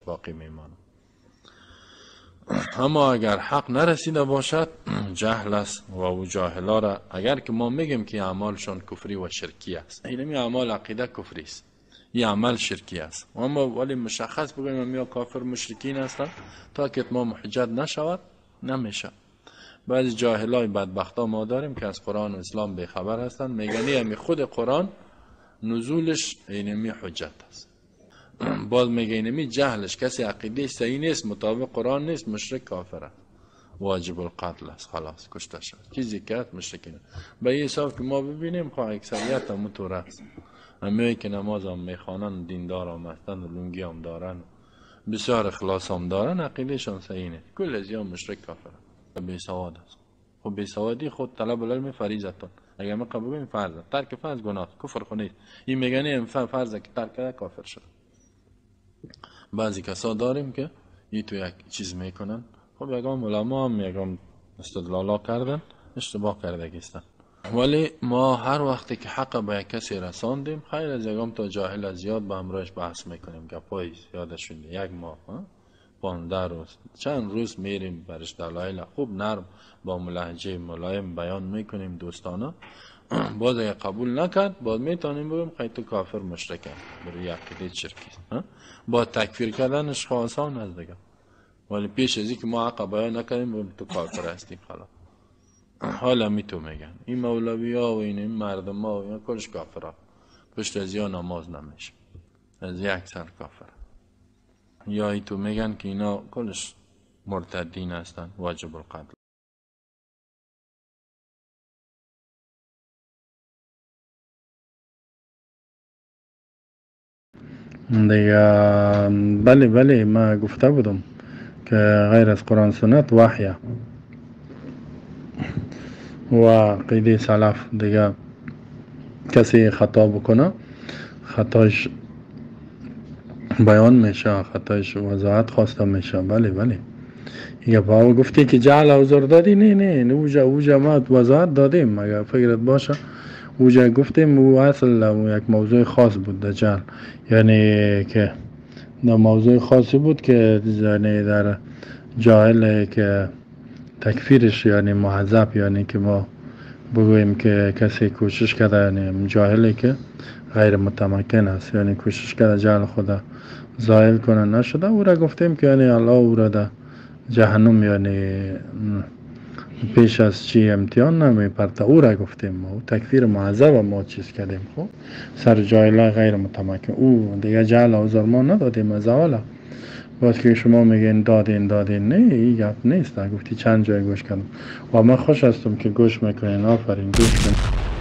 باقی میماند. اما اگر حق نرسیده باشد جهل است و او جاهلا را اگر که ما میگیم که اعمالشان کفری و شرکی است، اینمی اعمال عقیده کفری است، این عمل شرکی است، اما ولی مشخص بگوییم یا کافر مشرکین هستند تا که اتمام حجت نشود نمیشه. بعضی جاهلای بدبختا ما داریم که از قرآن و اسلام بیخبر هستند، میگن همی خود قرآن نزولش اینمی حجت است. باز میگه اینمی جهلش، کسی عقیده صحیح نیست، مطابق قرآن نیست، مشرک کافر است، واجب القتل است، خلاص کشته شد. چیزی که هست مشرکین. به این حساب که ما ببینیم خب اکثریت هم طور است، همیایی که نماز هم میخوانن، دیندار هم هستند، لونگی هم دارن، بسیار اخلاص هم دارن، عقیدهشان صحیح نیست، کل از یا مشرک کافر است، بی سواد است. خب بی سوادی خود طلب العلم فریضتون، اگر ما قبول کنیم فرض، ترک فرض گناه، کفر خو نیست. این میگن این فرض که ترک کرده کافر شد. بعضی کسا داریم که این تو یک چیز میکنن، خب یگام علما هم یگام استدلالا کردن، اشتباه کرده گیستن. ولی ما هر وقتی که حق به یک کسی رساندیم، خیر از یگام تا جاهل زیاد به همراهش بحث میکنیم، گپای یادشون یک ماه 15 روز چند روز میریم برش دلایل خوب نرم با ملهجه ملایم بیان میکنیم دوستانه. باز اگه قبول نکرد باز میتونیم بگیم خیلی تو کافر مشرکه، برای عقیده شرکی. با تکفیر کردنش خو آسان است دیگه، ولی پیش از اینکه ما حق بیان نکردیم بگیم تو کافر هستی خلاص. حالا می تو میگن این مولوی ها و این مردم ها و این کلش کافر ها، پشت از یا نماز نمیشه، از یک سر کافر. یا ای تو میگن که اینا کلش مرتدین هستن، واجب القتل. دیگه بله بله، ما گفته بودم که غیر از قرآن سنت وحیه و عقیده سلف، دیگه کسی خطا بکنه خطاش بیان میشه، خطایش وضاحت خواسته میشه. بله بله، دیگه با گفتی که جعل عذر دادی، نه نه اوجا ما وضاحت دادیم، اگر فکرت باشه اوجا گفتیم او اصل یک موضوع خاص بود در جعل، یعنی که در موضوع خاصی بود که یعنی در جاهل که تکفیرش یعنی مهذب، یعنی که ما بگوییم که کسی کوشش کرده، یعنی جاهلی که غیر متمکن است، یعنی کوشش کرده جهل خود زائل کنه نشده، او را گفتیم که یعنی الله او را در جهنم یعنی پیش از چی امتحان نمیپرته، او را گفتیم ما او تکفیر معذب ما چیز کردیم. خب سر جاهل غیر متمکن او دیگه جهل عذر ما ندادیم از اولا. باز که شما میگین دادین دادین، نه این گپ نیست. گفتی چند جای گوش کردم و من خوش هستم که گوش میکنین، آفرین گوش کنین.